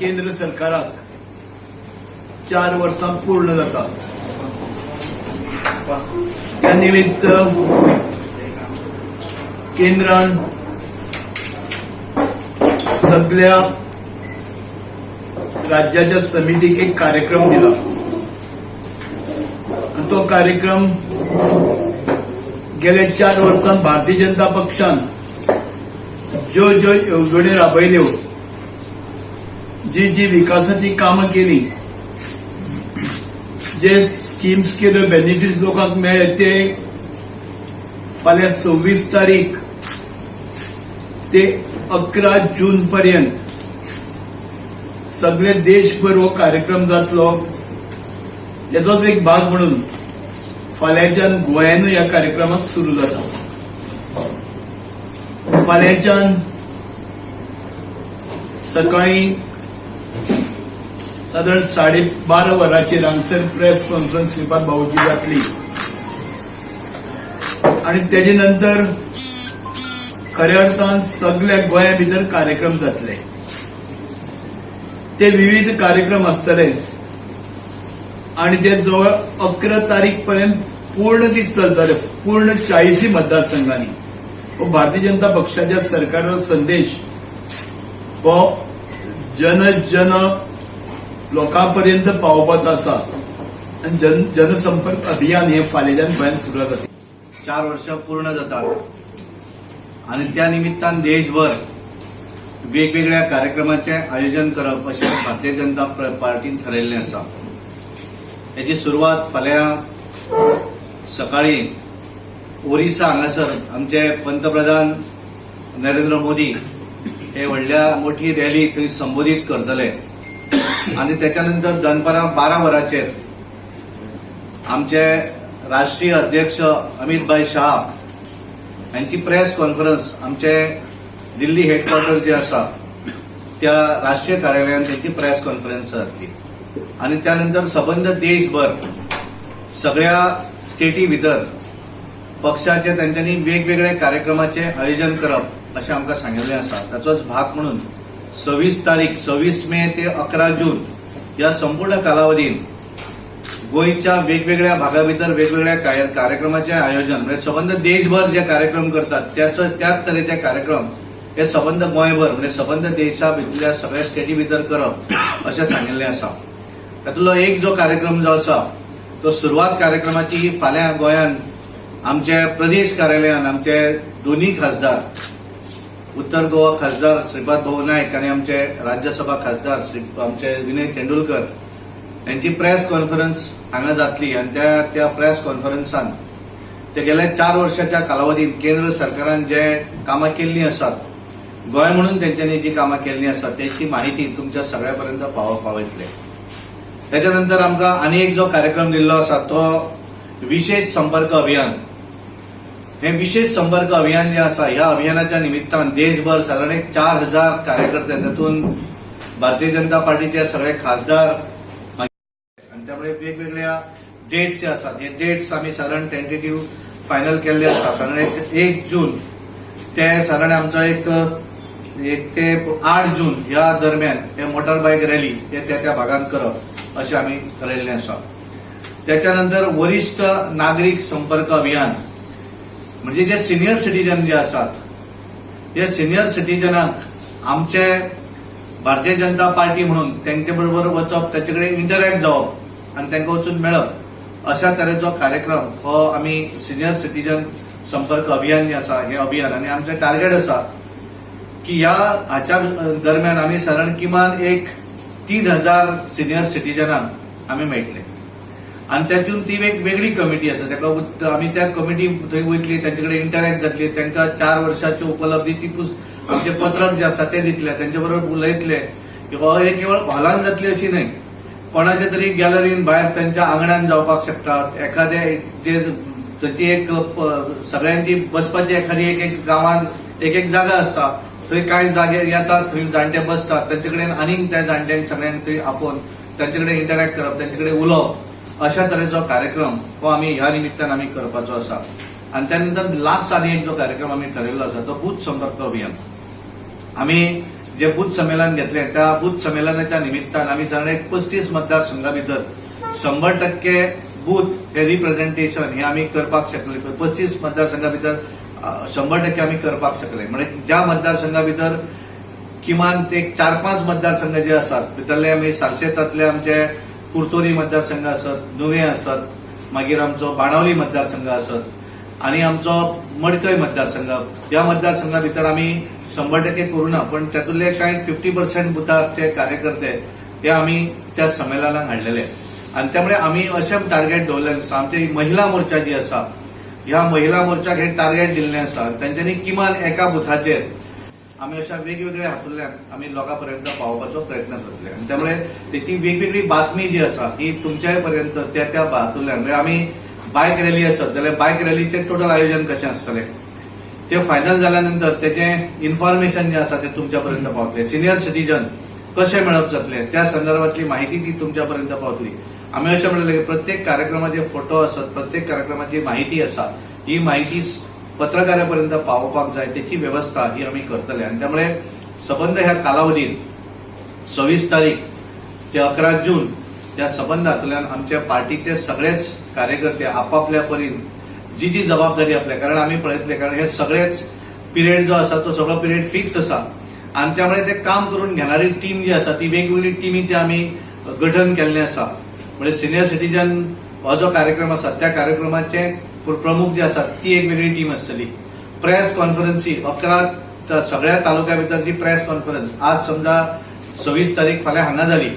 केंद्र सरकाराक 4 वर्सां पूर्ण जाता. त्या निमित्त केंद्रान सगळ्या राज्याच्या समितीक एक कार्यक्रम दिला आणि तो कार्यक्रम गेल्या 4 वर्सां भारतीय जनता पक्षान ज्यो ज्यो येवजण्यो राबयल्यो, जी जी विकासाची कामां केली, जे स्किम्स केल्यो, बेनिफिट्स लोकांक मेळ्ळे, ते फाल्यां 26 तारीख ते 11 जून पर्यंत सगळे देशभर हो कार्यक्रम जातलो. तेजोच एक भाग म्हणून फाल्यांच्यान गोंयानूय ह्या कार्यक्रमाक सुरू जाता. फाल्यांच्यान सकाळी सादारण 12:30 वरांचेर हांगसर प्रेस कॉन्फरन्स श्रीपाद भाऊची जातली आणि तेजे नंतर खऱ्या अर्थान सगळ्या गोंया भितर कार्यक्रम जातले. ते विविध कार्यक्रम आसतले आणि ते जवळ 11 तारीख पर्यंत पूर्ण दीस चलतले, पूर्ण 40 मतदारसंघांनी. हो भारतीय जनता पक्षाच्या सरकाराचो संदेश हो जन जन लोकां पर्यंत पावोवपाचो आसा आणि जनसंपर्क अभियान हे फाल्यांच्यान गोंयांत सुरू जाता. 4 वर्षां पूर्ण जातात आणि त्या निमित्तान देशभर वेगवेगळ्या कार्यक्रमाचें आयोजन करप अशें भारतीय जनता पार्टीन थारायल्लें आसा. हेची सुरवात फाल्यां सकाळी ओरिसा हांगासर आमचे पंतप्रधान नरेंद्र मोदी हे व्हडल्या मोठी रॅली थंय संबोधीत करतले आणि त्याच्या नंतर दनपारां 12 वरांचेर आमचे राष्ट्रीय अध्यक्ष अमित भाई शहा यांची प्रेस कॉन्फरन्स आमचे दिल्ली हेडक्वॉर्टर जे आसा त्या राष्ट्रीय कार्यालयान त्यांची प्रेस कॉन्फरन्स जातली. आणि त्यानंतर सबंद देशभर सगळ्या स्टेटी भितर पक्षाचे तेंच्यांनी वेगवेगळे कार्यक्रमाचे आयोजन करप अशें आमकां सांगिल्लें आसा. ताचोच भाग म्हणून 26 तारीख, 26 मे ते 11 जून ह्या संपूर्ण कालावधीन गोंयच्या वेगवेगळ्या भागा भितर वेगवेगळ्या कार्यक्रमाचे आयोजन, म्हणजे सबंद देशभर जे कार्यक्रम करतात त्याचो त्याच तरेचे कार्यक्रम हे सबंद गोंयभर, म्हणजे सबंद देशा भितरल्या सगळ्या स्टेटी भितर करप अशें सांगिल्लें आसा. तातूंतलो एक जो कार्यक्रम जो आसा तो सुरवात कार्यक्रमाची फाल्यां गोंयांत आमचे प्रदेश कार्यालयान आमचे दोन्ही खासदार, उत्तर गोवा खासदार श्रीपाद भाऊ नायक आणि आमचे राज्यसभा खासदार श्री आमचे विनय तेंडुलकर यांची प्रेस कॉन्फरन्स हांगा जातली. आणि त्या त्या प्रेस कॉन्फरन्सान ते गेल्या 4 वर्षाच्या कालावधीत केंद्र सरकारान जे कामां केल्लीं आसात, गोंय म्हणून तेंच्यांनी जी कामां केल्लीं आसात, तेची माहिती तुमच्या सगळ्या पर्यंत पावयतले. त्याच्या नंतर आमकां आनी एक जो कार्यक्रम दिल्लो आसा तो विशेष संपर्क अभियान. हे विशेष संपर्क अभियान जे आसा, ह्या अभियानाच्या निमित्तान देशभर सादारण एक 4000 कार्यकर्ते, तातूंत भारतीय जनता पार्टीचे सगळे खासदार आणि त्यामुळे वेगवेगळ्या डेट्स जे आसात, हे डेट्स आमी सादारण टेंटेटिव्ह फायनल केल्ले आसा. सादारण एक 1 जून ते सादारण आमचो एक 1 ते 8 जून ह्या दरम्यान हे मोटर बायक रॅली हे त्या त्या भागांत करप अशें आमी थारायल्लें आसा. त्याच्या नंतर वरिष्ठ नागरीक संपर्क अभियान, म्हणजे जे सिनियर सिटीजन जे आसात, हे सिनियर सिटीजनाक आमचे भारतीय जनता पार्टी म्हणून तेंचे बरोबर वचप, तांचे कडेन इंटरॅक्ट जावप आनी तांकां वचून मेळप, अशा तरेचो कार्यक्रम हो आमी सिनियर सिटीजन संपर्क अभियान जे आसा हे अभियान. आनी आमचें टार्गेट आसा की ह्या हाच्या दरम्यान आमी सादारण किमान एक 3000 सिनियर सिटीजनांक आमी मेळटले. आनी तातूंत ती एक वेगळी कमिटी आसा, ताका आमी त्या कमिटी थंय वयतली, तांचे कडेन इंटरॅक्ट जातली, तांकां 4 वर्साच्यो उपलब्धीची आमचे पत्रक जे आसा ते दितले, तांचे बरोबर उलयतले. की हो हे केवळ हॉलान जातली अशी न्हय, कोणाच्या तरी गॅलरीन भायर तांच्या आंगणान जावपाक शकतात. एखादे जे थंयची एक सगळ्यांची बसपाची एखादी एक एक गांवान एक एक जागा आसता, थंय कांय जागे येतात, थंय जाणटे बसतात, तांचे कडेन आनीक त्या जाणट्यांक सगळ्यांक थंय आपोवन तांचे कडेन इंटरॅक्ट करप, तांचे कडेन उलोवप, अशा तरेचो कार्यक्रम हो आमी ह्या निमित्तान आमी करपाचो आसा. आनी त्या नंतर लास्ट आनी एक जो कार्यक्रम आमी ठरयल्लो आसा तो बूथ संपर्क अभियान. आमी जे बूथ संमेलन घेतलें त्या बूथ संमेलनाच्या निमित्तान आमी साधारण एक 35 मतदारसंघा भितर 100% बूथ हे रिप्रेझेंटेशन हे आमी करपाक शकले. 35 मतदारसंघा भितर 100% आमी करपाक शकले. म्हणजे ज्या मतदारसंघा भितर किमान ते 4-5 मतदारसंघ जे आसात, भितरले आमी सालसेतांतले आमचे कुर्तोरी मतदारसंघ आसत, नुवें आसत, मागीर आमचो बाणावली मतदारसंघ आसत आनी आमचो मडकय मतदारसंघ, ह्या मतदारसंघा भितर आमी 100% करूं ना, पण तातूंतले कांय 50% बुथाचे कार्यकर्ते हे आमी त्या संमेलनाक हाडलेले. आनी त्यामुळे आमी अशें टार्गेट दवरलें आसा, आमची महिला मोर्चा जी आसा, ह्या महिला मोर्चाक हे टार्गेट दिल्लें आसा, तेंच्यांनी किमान एका बुथाचेर आमी अशा वेगवेगळ्या हातूंतल्यान आमी लोकां पर्यंत पावोवपाचो प्रयत्न करतले. आनी त्यामुळे तेची वेगवेगळी बातमी जी आसा ही तुमच्याय पर्यंत त्या त्या हातूंतल्यान, म्हणजे आमी बायक रॅली आसत जाल्यार बायक रॅलीचें टोटल आयोजन कशें आसतलें ते फायनल जाल्या नंतर तेजें इन्फॉर्मेशन जें आसा तें तुमच्या पर्यंत पावतलें. सिनियर सिटीजन कशें मेळप जातलें त्या संदर्भातली माहिती ती तुमच्या पर्यंत पावतली. आमी अशें म्हणलें की प्रत्येक कार्यक्रमाचे फोटो आसत, प्रत्येक कार्यक्रमाची माहिती आसा, ही माहिती पत्रकारा पर्यंत पावोवपाक जाय, तेची वेवस्था ही आमी करतले. आनी त्यामुळे सबंद ह्या कालावधीत 26 तारीख ते 11 जून त्या सबंद हातूंतल्यान आमच्या पार्टीचे सगळेच कार्यकर्ते आपापल्या परीन जी जी जबाबदारी आपल्या, कारण आमी पळयतले, कारण हे सगळेच पिरियड जो आसा तो सगळो पिरियड फिक्स आसा आनी त्यामुळे ते काम करून घेणारी टीम जी आसा ती वेगवेगळी टिमीचें आमी गठन केल्लें आसा. म्हणजे सिनियर सिटीजन हो जो कार्यक्रम आसा त्या कार्यक्रमाचे प्रमुख जे आसात ती एक वेगळी टीम आसतली. प्रेस कॉन्फरन्सी 11 सगळ्या तालुक्या भितर जी प्रेस कॉन्फरन्स आज समजा 26 तारीख फाल्यां हांगा जाली,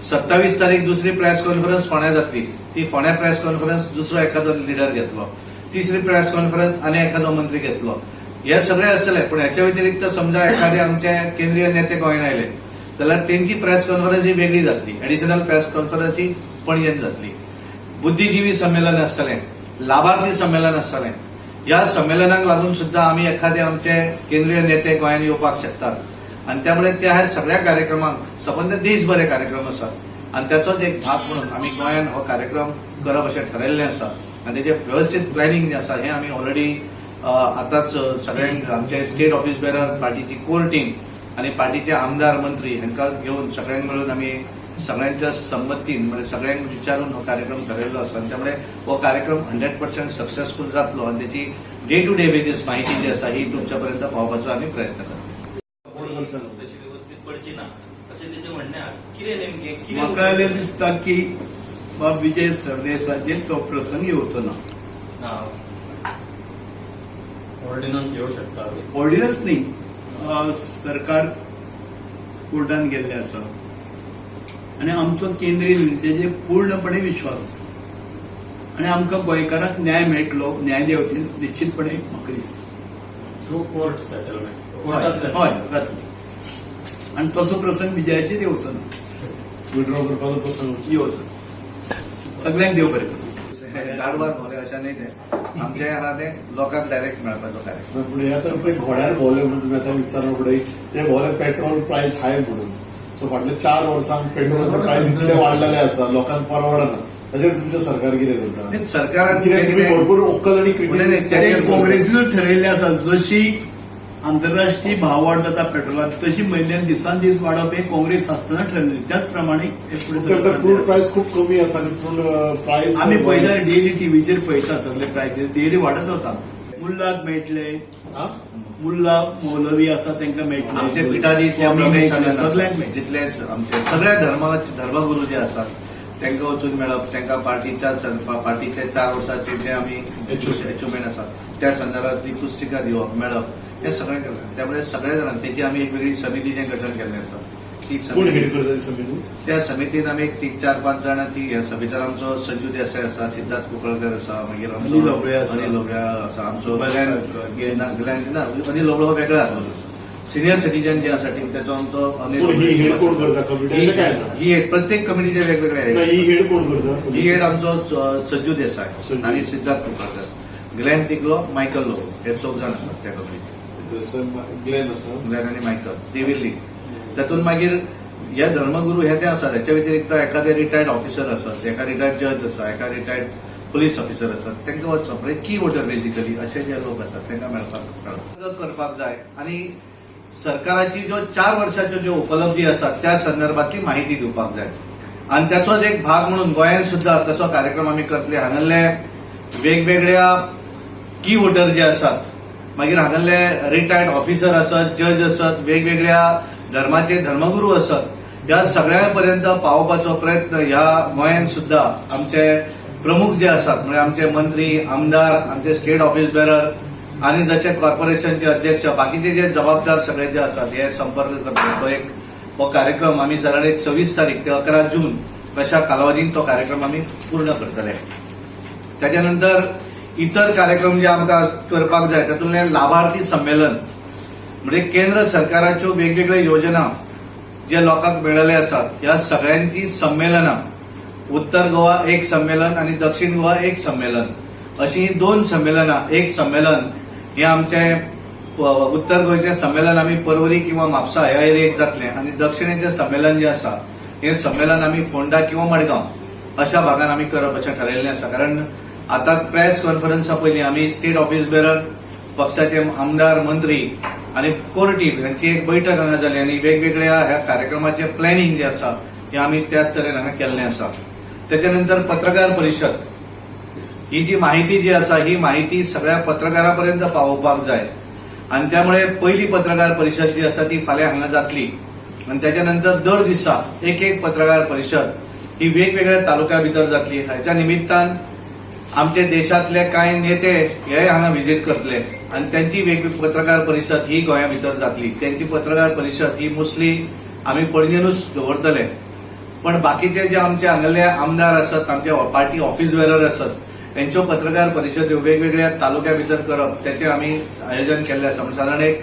27 तारीख दुसरी प्रेस कॉन्फरन्स फोंड्या जातली, ती फोंड्या प्रेस कॉन्फरन्स दुसरो एखादो लिडर घेतलो, तिसरी प्रेस कॉन्फरन्स आनी एखादो मंत्री घेतलो, हे सगळे आसतले. पण हेच्या व्यतिरिक्त समजा एखादे आमचे केंद्रीय नेते गोंयांत आयले जाल्यार तेंची प्रेस कॉन्फरन्स ही वेगळी जातली, एडिशनल प्रेस कॉन्फरन्स ही पणजेन जातली. बुद्धिजीवी संमेलन आसतलें, लाभार्थी संमेलन आसतलें. ह्या संमेलनाक लागून सुद्दां आमी एखादे आमचे केंद्रीय नेते गोंयांत येवपाक शकतात आनी त्यामुळे त्या ह्या सगळ्या कार्यक्रमांक सबंद देशभर हे कार्यक्रम आसात आनी त्याचोच एक भाग म्हणून आमी गोंयांत हो कार्यक्रम करप अशें ठरयल्लें आसा. आनी तेजें वेवस्थीत प्लॅनिंग जें आसा हें आमी ऑलरेडी आतांच सगळ्यांक आमचे स्टेट ऑफिस बेरर, पार्टीची कोर टीम आनी पार्टीचे आमदार, मंत्री हांकां घेवन सगळ्यांक मेळून आमी सगळ्यांच्या संमतीन, म्हणजे सगळ्यांक विचारून हो कार्यक्रम ठरयल्लो आसा. आनी त्यामुळे हो कार्यक्रम 100% सक्सेसफूल जातलो आनी तेची डे टू डे बेजीस माहिती जी आसा ही तुमच्या पर्यंत पावोवपाचो आमी प्रयत्न करतले. तशी व्यवस्थित पडची ना अशें तेचें म्हणणें आहा. कितें नेमकें कितें? म्हाका जाल्यार दिसता की बाब विजय सरदेसाचेर तो प्रसंग येवचो ना. ऑर्डिनन्स येवं शकता? ऑर्डिनन्स न्ही, सरकार कोर्टान गेल्लें आसा आनी आमचो केंद्रीय नेत्याचेर पूर्णपणे विश्वास आसा आनी आमकां गोंयकारांक न्याय मेळटलो न्यायालया निश्चितपणे म्हाका दिसता. थ्रू कोर्ट सेटलमेंट कोर्टात? हय, जातली आनी तसो प्रसंग विजयाचेर येवचो ना. विड्रॉ करपाचो प्रसंग येवचो. सगळ्यांक देव बरें करूं. कारवार भोवले अशें न्ही, तें आमचें आहा तें लोकांक डायरेक्ट मेळपाचो कार्यक्रम. पूण हे आतां पळय घोड्यार भोवले म्हणून तुमी आतां विचारना फुडें ते भोवले पेट्रोल प्रायस हाय म्हणून. सो फाटल्या 4 वर्सांक पेट्रोलाचे प्रायस इतले वाडलेले आसा, लोकांक परवडना. ताचेर तुमचें सरकार कितें करता? नाही, सरकारान कित्याक तुमी भरपूर वोकल आनी नाही, ते काँग्रेसीन ठरयल्लें आसा, जशी आंतरराष्ट्रीय भाव वाड जाता पेट्रोलाक तशी म्हयन्यान दिसान दीस वाडप हें काँग्रेस आसतना ठरलें, त्याच प्रमाणे हे फुडें क्रूड चलता. प्रायस खूब कमी आसा आनी क्रूड प्रायस आमी पळयता, डेली टीव्हीचेर पळयता, सगळे प्रायसीस डेली वाडत वता. मुल्लाक मेळटले, मुल्ला मौलवी आसा तांकां मेळटले, आमचे पिठाधीश जे स्वामी प्रवेश मेळटले, सगळ्यांक मेळटले. जितले आमचे सगळ्या धर्माचे धर्मगुरू जे आसात तांकां वचून मेळप, तांकां पार्टीच्या 4 वर्साचे जे आमी अचिव्हमेंट आसा त्या संदर्भातली पुस्तिका दिवप, मेळप, हें सगळें केलें. त्यामुळे सगळ्या जाणांक तेची आमी एक वेगळी समिती जें गठन केल्लें आसा ती कोण समिती हेड करता ती समिती? त्या समितीन आमी एक 3, 4, 5 जाणांची ह्या समितीर आमचो संजू देसाय आसा, सिद्धार्थ कुंकळकर आसा, मागीर आमचो अनिल होबळे आसा. अनिल होबळे आसा, आमचो ग्लॅन ग्लॅन ना, अनिल होबळे हो वेगळा आसा. सिनियर सिटीजन जे आसा टीम त्याचो आमचो अनिल कोण ही होबळे. हेड कोण करता कमिटी अशें काय ना? ही हेड प्रत्येक कमिटीचे वेगवेगळे ना, हेड. ही हेड कोण करता? ही हेड आमचो संजू देसाय संजू. आनी सिद्धार्थ कुंकळकर, ग्लॅन तिगलो, मायकल लोबो हे चौग जाण आसात त्या कमिटीचे. ग्लॅन आसा. ग्लॅन आनी मायकल, they will lead. तातूंत मागीर हे धर्मगुरू हे ते आसात, हेच्या व्यतिरिक्त एखादे रिटायर्ड ऑफिसर आसात, एका रिटायर्ड जज आसा, एका रिटायर्ड पुलीस ऑफिसर आसात, तांकां वचप म्हणजे की वोटर बेसिकली अशे जे लोक आसात तांकां मेळपाक मेळप करपाक जाय. आनी सरकाराची ज्यो 4 वर्साच्यो ज्यो उपलब्धी आसा त्या संदर्भातली माहिती दिवपाक जाय आनी त्याचोच एक भाग म्हणून गोंयांत सुद्दां तसो कार्यक्रम आमी करतले. हांगासरले वेगवेगळ्या की वोटर जे आसात, मागीर हांगासरले रिटायर्ड ऑफिसर आसत, जज आसत, वेगवेगळ्या धर्माचे धर्मगुरू आसत, ह्या सगळ्यां पर्यंत पावोवपाचो प्रयत्न ह्या गोंयांत सुद्दां आमचे प्रमुख जे आसात, म्हणजे आमचे मंत्री, आमदार, आमचे स्टेट ऑफिस बेरर आनी जशे कॉर्पोरेशनचे अध्यक्ष, बाकीचे जे जबाबदार सगळे जे आसात, हे संपर्क करतले. तो एक हो कार्यक्रम आमी सादारण एक 26 तारीख ते 11 जून अशा कालावधीन तो कार्यक्रम आमी पूर्ण करतले. त्याच्या नंतर इतर कार्यक्रम जे आमकां करपाक जाय, तातूंतलें लाभार्थी संमेलन, म्हणजे केंद्र सरकाराच्यो वेगवेगळ्यो योजना जे लोकांक मेळिल्ले आसात, ह्या सगळ्यांची संमेलनां, उत्तर गोवा एक संमेलन आनी दक्षिण गोवा एक संमेलन, अशी ही 2 संमेलनां. एक संमेलन हे आमचे उत्तर गोंयचें संमेलन आमी पर्वरी किंवा म्हापसा ह्या एरियेक जातलें आनी दक्षिणेचें संमेलन जें आसा, हें संमेलन आमी फोंडा किंवा मडगांव अशा भागान आमी करप अशें ठरयल्लें आसा. कारण आतां प्रेस कॉन्फरन्सा पयलीं आमी स्टेट ऑफिस बेरर, पक्षाचे आमदार, मंत्री आनी कोर टीम हांची एक बैठक हांगा जाली आनी वेगवेगळ्या ह्या कार्यक्रमाचें प्लॅनिंग जें आसा हें आमी त्याच तरेन हांगा केल्लें आसा. त्याच्या नंतर पत्रकार परिशद, ही जी माहिती जी आसा, ही माहिती सगळ्या पत्रकारां पर्यंत पावोवपाक जाय आनी त्यामुळे पहिली पत्रकार परिशद जी आसा ती फाल्यां हांगा जातली आनी त्याच्या नंतर दर दिसा एक एक पत्रकार परिशद ही वेगवेगळ्या तालुक्या भितर जातली. हाच्या निमित्तान आमचे देशांतले कांय नेते हे हांगा व्हिजीट करतले आनी त्यांची वेगवेगळी पत्रकार परिशद ही गोंया भितर जातली. त्यांची पत्रकार परिशद ही मोस्टली आमी पणजेनूच दवरतले, पण बाकीचे जे आमचे हांगले आमदार आसत, आमचे पार्टी ऑफिस बेरर आसत, यांच्यो पत्रकार परिशद वेगवेगळ्या तालुक्या भितर करप, त्याचें आमी आयोजन केल्लें आसा. म्हणजे सादारण एक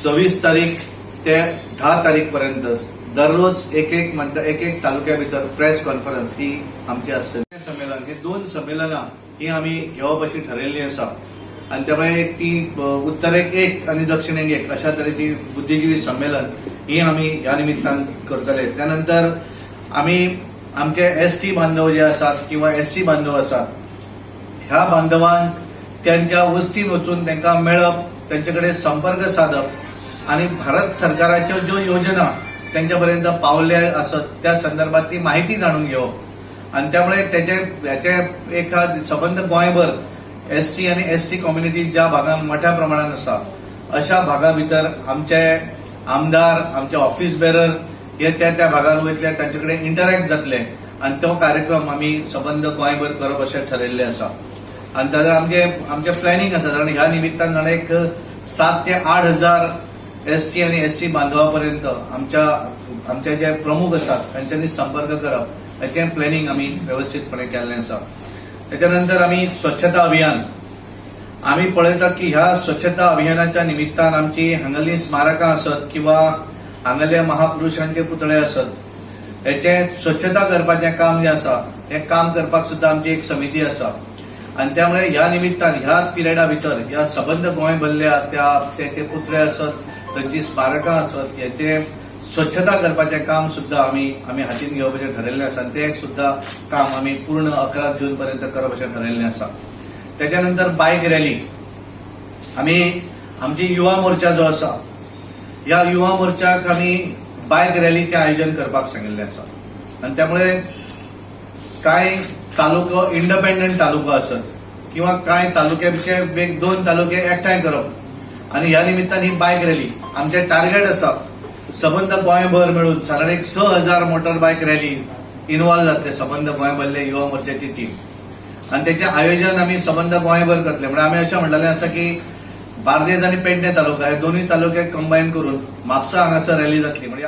26 तारीख ते 10 तारीख पर्यंत दररोज एक एक म्हणटा एक एक तालुक्या भितर प्रेस कॉन्फरन्स ही आमची आसतली. संमेलन, ही 2 संमेलनां ही आमी घेवप अशी ठरयल्ली आसा आनी त्यामुळे ती उत्तरेक एक आनी दक्षिणेक एक अशा तरेची बुद्धिजीवी संमेलन ही आमी ह्या निमित्तान करतले. त्यानंतर आमी आमचे एसटी बांधव जे आसात किंवा एससी बांधव आसात, ह्या बांधवांक त्यांच्या वस्तीन वचून तांकां मेळप, त्यांचे कडेन संपर्क साधप आनी भारत सरकाराच्यो ज्यो योजना त्यांच्या पर्यंत पावल्या आसत त्या संदर्भात ती माहिती जाणून घेवप आनी त्यामुळे त्याचे ह्याचे एक सबंद गोंयभर एससी आनी एसटी कम्युनिटी ज्या भागांत मोठ्या प्रमाणात आसा, अशा भागा भितर आमचे आमदार, आमचे ऑफिस बेरर हे त्या त्या भागात वयतले, तांचे कडेन इंटरॅक्ट जातले आनी तो कार्यक्रम आमी सबंद गोंयभर करप अशें ठरयल्लें आसा. आनी ताजेर आमचे आमचें प्लॅनिंग आसा, कारण ह्या निमित्तान जाणा एक 7 ते 8 हजार एसटी आनी एससी बांधवा पर्यंत आमच्या आमचे जे प्रमुख आसात तांच्यांनी संपर्क करप, हाचें प्लॅनिंग आमी वेवस्थीतपणे केल्लें आसा. त्याच्या नंतर आमी स्वच्छता अभियान आमी पळयतात की ह्या स्वच्छता अभियानाच्या निमित्तान आमची हांगाली स्मारकां आसत किंवा हांगाले महापुरुषांचे पुतळे आसत, हेचे स्वच्छता करपाचें काम जें आसा, हें काम करपाक सुद्दां आमची एक समिती आसा. आनी त्यामुळे ह्या निमित्तान ह्या पिरियडा भितर ह्या सबंद गोंय भरल्या त्या ते ते पुतळे आसत, तांची स्मारकां आसत, हेचे स्वच्छता करपाचें काम सुद्दां आमी आमी हातीन घेवपाचें ठरयल्लें आसा आनी तें सुद्दां काम आमी पूर्ण 11 जून पर्यंत करप अशें ठरयल्लें आसा. त्याच्या नंतर बायक रॅली, आमी आमची युवा मोर्चा जो आसा, ह्या युवा मोर्चाक आमी बायक रॅलीचें आयोजन करपाक सांगिल्लें आसा. आनी त्यामुळे कांय तालुको इंडिपेंडंट तालुको आसत किंवा कांय तालुक्याचे वेग 2 तालुके एकठांय करप आनी ह्या निमित्तान ही बायक रॅली. आमचें टार्गेट आसा, सबंद गोंयभर मेळून सादारण एक 6000 मोटर बायक रॅली इन्वॉल्व जातले सबंद गोंय भरले युवा मोर्चाची टीम आनी तेचें आयोजन आमी सबंद गोंयभर करतले. म्हणजे आमी अशें म्हणलेलें आसा की बार्देज आनी पेडणे तालुका हे दोनूय तालुके कंबायन करून म्हापसा हांगासर रॅली जातली. म्हणजे